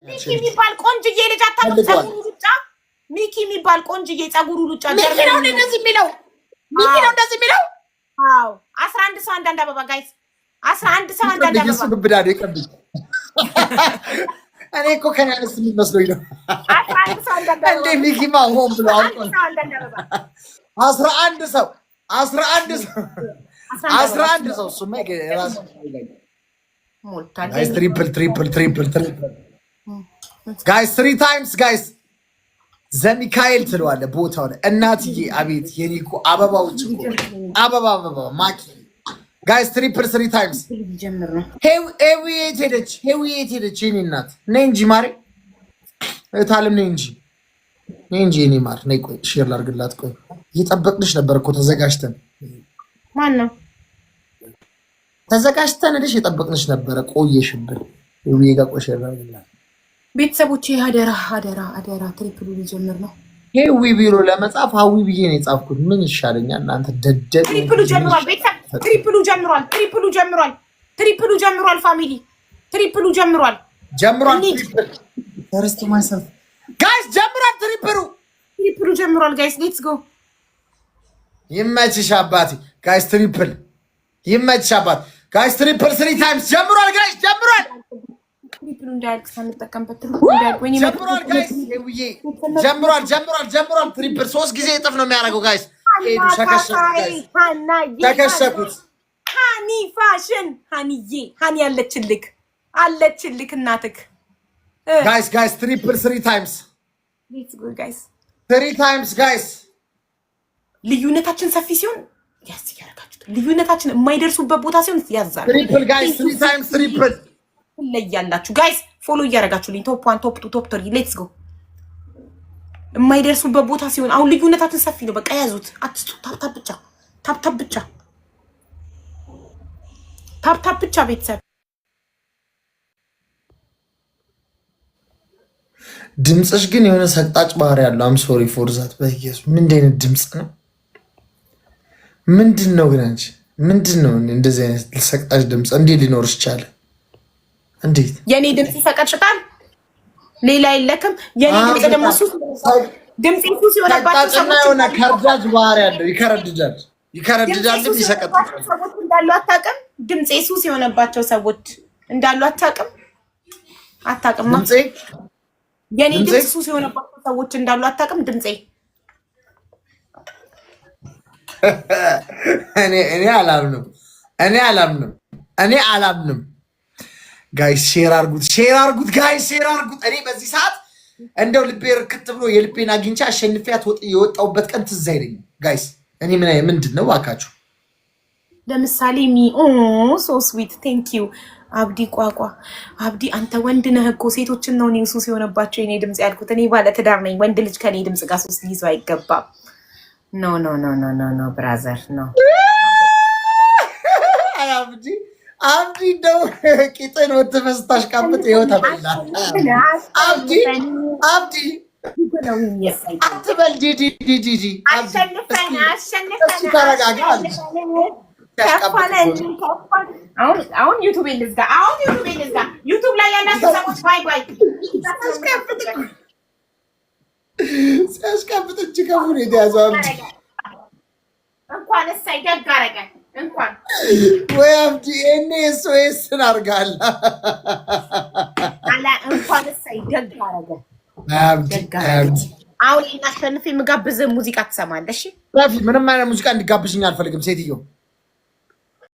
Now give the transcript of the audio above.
ሚኪ የሚባል ቆንጅዬ ልጅ አታውቅም? ፀጉሩ ሉጫ። ሚኪ የሚባል ቆንጅዬ ፀጉሩ ሉጫ። ሚኪ ነው እንደዚህ የሚለው? ሚኪ ነው እንደዚህ የሚለው? አዎ። 11 ሰው አንዳንድ አበባ guys፣ 11 ሰው አንዳንድ እሱ አበባ። ግብዳ ነው፣ ይቅርብኝ። እኔ እኮ ከኔ አነስ የሚል መስሎኝ ነው። 11 ሰው አንዳንድ እንዴ አበባ። ሚኪማ ሆን ብሎ 11 አውቆ ሰው አንዳንድ አበባ። 11 ሰው፣ 11 ሰው፣ 11 ሰው። እሱማ የራሱ ሞልቷል። Guys, triple, triple, triple, triple guys, three times guys። ዘሚካኤል ትለዋለህ ቦታው ላይ እናትዬ። አቤት የኔ እኮ አበባዎች እኮ፣ አበባ አበባ ማኪ። Guys, triple three times። ጀምር ነው። ሄዊ የት ሄደች? ሄዊ የት ሄደች? የኔ እናት ነይ እንጂ ማሬ፣ እታለም ነይ እንጂ፣ ነይ እንጂ የኔ ማር ነይ። ቆይ share ላድርግላት። ቆይ እየጠበቅንሽ ነበር እኮ ተዘጋጅተን። ማን ነው? ተዘጋጅተን እልሽ የጠበቅንሽ ነበረ። ቆየሽብን። ሄዊ ጋር ቆይ share ላድርግላት። ቤተሰቦቼ አደራ አደራ አደራ፣ triple ኡ ሊጀምር ነው። ሄዊ ቢሮ ለመጻፍ ሀዊ ብዬ ነው የጻፍኩት። ምን ይሻለኛል እናንተ ደደብ። Triple ኡ ጀምሯል። ቤተሰብ triple ኡ ጀምሯል። Triple ኡ ጀምሯል። Triple ኡ ጀምሯል። Family triple ኡ ጀምሯል። ጀምሯል። እንሂድ። First myself guys፣ ጀምሯል triple ኡ። Triple ኡ ጀምሯል። Guys, let's go። ይመችሽ አባቴ። Guys, triple። ይመችሽ አባቴ። Guys, triple three times። ጀምሯል guys፣ ጀምሯል። Triple ኡ እንዳያልቅ ሳንጠቀምበት፣ triple ኡ እንዳያልቅ። ወይኔ! ጀምሯል guys። ሄውዬ ጀምሯል፣ ጀምሯል፣ ጀምሯል። Triple ሶስት ጊዜ እጥፍ ነው የሚያደርገው guys። ሄዱ ሸከሸኩት guys፣ ተከሸኩት። ሃኒ ፋሽን፣ ሃኒዬ፣ ሃኒ አለችልክ፣ አለችልክ እናትክ። Guys, guys, triple three times። Let's go guys። Three times guys። ልዩነታችን ሰፊ ሲሆን ያዝ እያደረጋችሁት፣ ልዩነታችን የማይደርሱበት ቦታ ሲሆን ያዛል። Triple guys, three times triple። ትለያላችሁ guys። Follow እያደረጋችሁልኝ top one, top two, top three, let's go። የማይደርሱበት ቦታ ሲሆን፣ አሁን ልዩነታችን ሰፊ ነው። በቃ ያዙት፣ አትስጡ። Tap tap ብቻ፣ tap tap ብቻ፣ tap tap ብቻ ቤተሰብ። ድምፅሽ ግን የሆነ ሰቅጣጭ ባህሪ ያለው። I'm sorry for that። በኢየሱስ ምንድን አይነት ድምፅ ነው? ምንድን ነው ግን አንቺ ምንድን ነው እንደዚህ አይነት ሰቅጣጭ ድምፅ? እንዴት ሊኖርሽ ቻለ? እንዴት? የኔ ድምፅ ይሰቀጥጣል። ሌላ የለክም። የኔ ድምፅ ደግሞ ሱስ፣ ድምፅ ሱስ የሆነባቸው ሰቅጣጭና ሰዎች የሆነ ከርጃጅ ባህሪ ያለው፣ ይከረድጃል፣ ይከረድጃል፣ ድምፄ ሱስ ይሰቀጥጣል። የሆነባቸው ሰዎች እንዳሉ አታውቅም። ድምፄ ሱስ የሆነባቸው ሰዎች እንዳሉ አታውቅም። አታውቅማ። ድምፄ የኔ ድምፄ? ድምፅ ሱስ የሆነባቸው ሰዎች እንዳሉ አታውቅም። ድምፄ እኔ አላምንም። እኔ አላምንም። እኔ አላምንም። Guys, share አርጉት፣ share አርጉት፣ guys, share አርጉት። እኔ በዚህ ሰዓት እንደው ልቤ ርክት ብሎ የልቤን አግኝቼ አሸንፊያት የወጣሁበት ቀን ትዝ አይለኝም። Guys, እኔ ምን ምንድን ነው እባካችሁ? ለምሳሌ me, so sweet, thank you አብዲ ቋቋ። አብዲ አንተ ወንድ ነህ እኮ፣ ሴቶችን ነው እኔ ሱስ የሆነባቸው የኔ ድምፅ ያልኩት። እኔ ባለ ትዳር ነኝ። ወንድ ልጅ ከኔ ድምፅ ጋር ሱስ ሊይዘው አይገባም። No, no, no, no, no, no brother, no። አይ አብዲ፣ አብዲ እንደው ቂጥን ወጥተህ ስታሽቃብጥ ይኸው ተበላ። አብዲ፣ አብዲ አትበል። ዲዲ ዲዲ አብዲ አሸንፈን አሸንፈን እስኪ ተረጋጋ። ከፋለን። አሁን አሁን YouTube ልዝጋ። አሁን YouTube ልዝጋ። YouTube ላይ ያላችሁ ሰዎች bye bye። ሲያሽቃብጥ እጅ ከፉ ነው የተያዘው አብዲ። እንኳን እሰይ ደግ አደረገ እንኳን። ወይ አብዲ እኔ SOS ን አድርጋለሁ። አላ እንኳን እሰይ ደግ አደረገ። አብዲ ደግ አደረገ። አብዲ። አሁን ይሄን አሸንፌ የምጋብዝህ ሙዚቃ ትሰማለህ? እሺ። ረፊ፣ ምንም አይነት ሙዚቃ እንዲጋብዝኝ አልፈልግም። ሴትዮ።